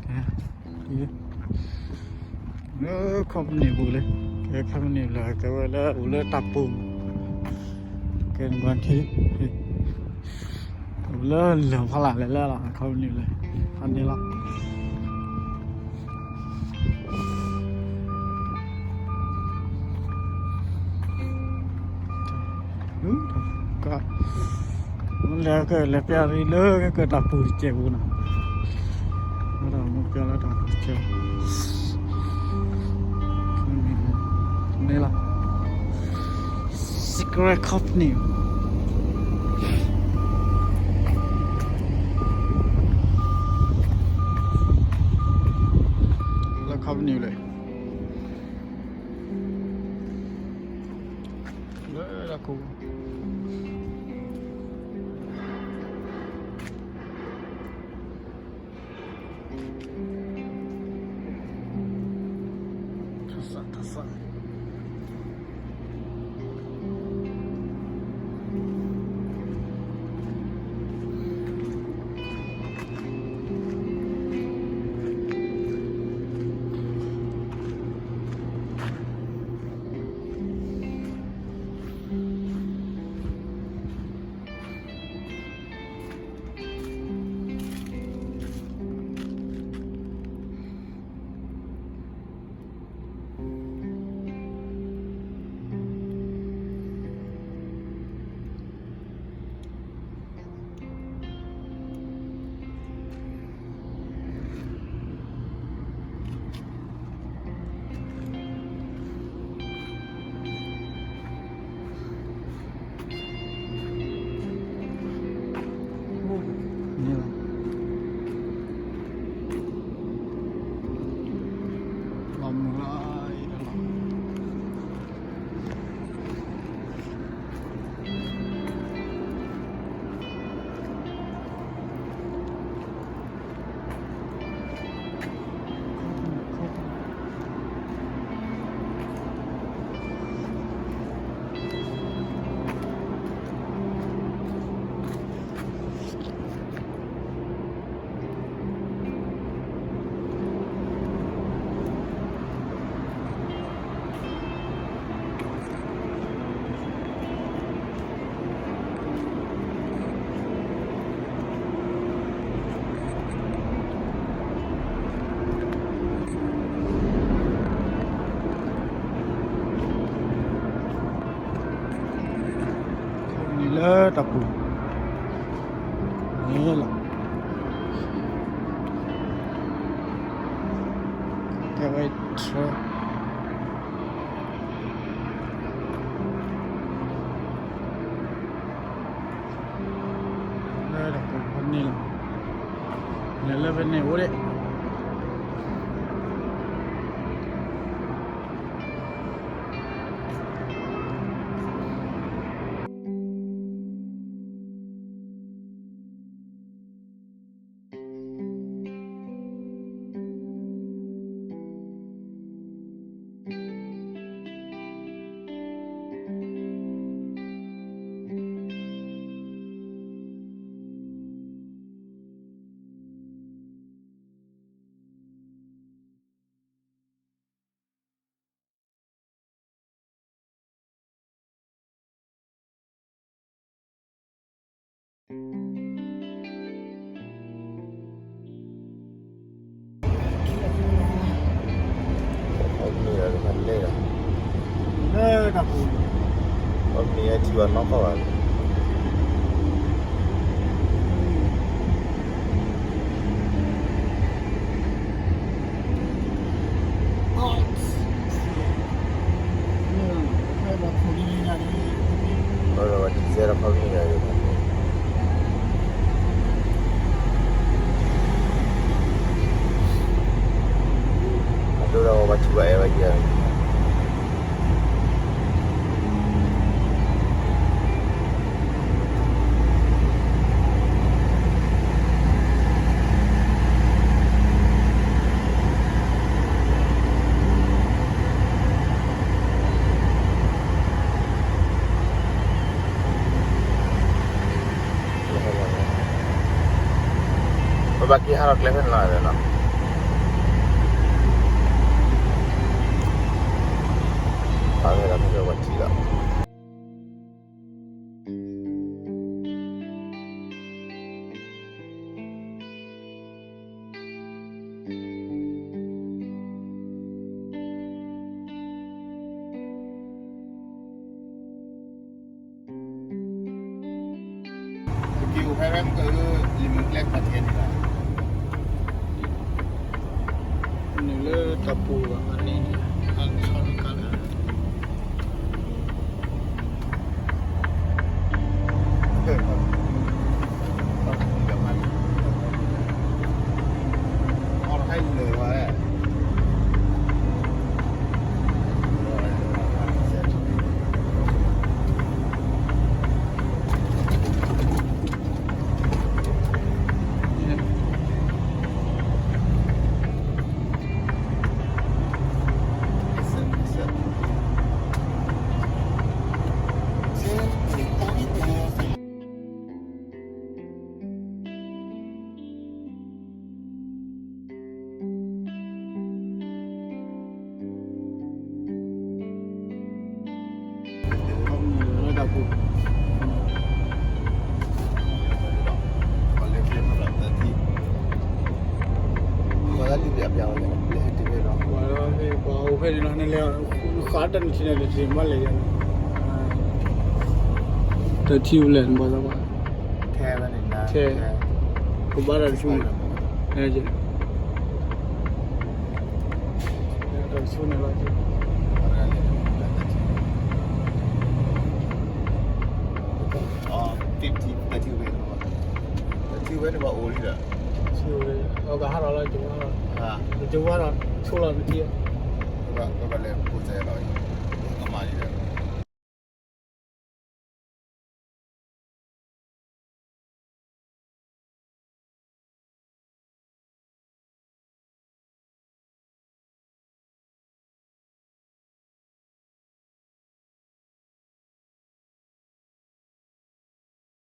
လၢခီပနံၣ်ပူၤလံ, ကဲခီပနံၣ်လၢကဲဝဲလၢအိၣ်လၢတၢ်ပူၤ, ကဲနကွၢ်ထံ, အိၣ်လၢလၢၢ်ဖီလာ်လဲၣ်လၢလီၤ ခီပနံၣ်လၢ ဖးန့ၣ်လီၤ. က လဲၤကလဲၤပျၢ်လၢကတၢ်ပူၤတစဲးပူၤနီၤ, ဝဲဒၣ်မ့ၢ်ပျၢ်လၢတၢ်ပူၤတစဲး, န့ၣ်လီၤ Cigarette Company လၢ company လဲၣ် လၢတၢ်ကိး ထါစၢ် ထါစၢ် န့ၣ်လီၤ လီၤမုၢ်လီၤ အံၤလီၤ န့ၣ်လၢတၢ်ပူၤ န့ၣ်လီၤ ကဲဝဲ truck လၢတၢ်ကိးဖဲန့ၣ်လီၤ လဲၤလၢဖဲန့ၣ်အိၣ်ဒံး လၢတၢ်ပူၤ အမ့ၢ်အထံၣ်ဘၣ်နီၢ်ကီၢ်ဘၣ် အဒိဒီးဝဲထံၣ်ဘၣ်အဲၣ်ဘၣ်ယၤ ပဘၣ်က့ၤဟးလီၤကျဲဖဲန့ၣ်လီၤနီၤ. ထံလီၤ. က့ၤအိၣ်ဖဲ ရၢၣ်မုၢ်ကၢၢ် လံာ်မုၢ်ကျဲခီၣ်ထံးန့ၣ်လီၤ. နုာ်လၢတၢ်ပူၤဘၣ်န့ၣ် အဆီတကးလၢ ပှၤလၢဖဲန့ၣ်လီၤ ပှၤလၢဖဲန့ၣ်လီၤ နလဲၤ ဃးတၢ်နထံၣ်န့ၣ် တထံၣ်မ့ၢ်လဲၤယၤန့ၣ် တထံၣ်ဝဲလဲၣ် နဘၣ်သးဘၣ် ထဲ ကဘၣ်တၢ်တဆူန့ၣ် တၢ်တဆူန့ၣ်လီၤ တထံၣ်ဝဲန့ၣ်ဘၣ်အိၣ်လံဒီး အကဟးထီၣ်လီၤ ကဝါလီၤ ကဝါလီၤ ဆိလီၤနထံၣ် ဘၣ်လဲၤကိးစဲးလီၤ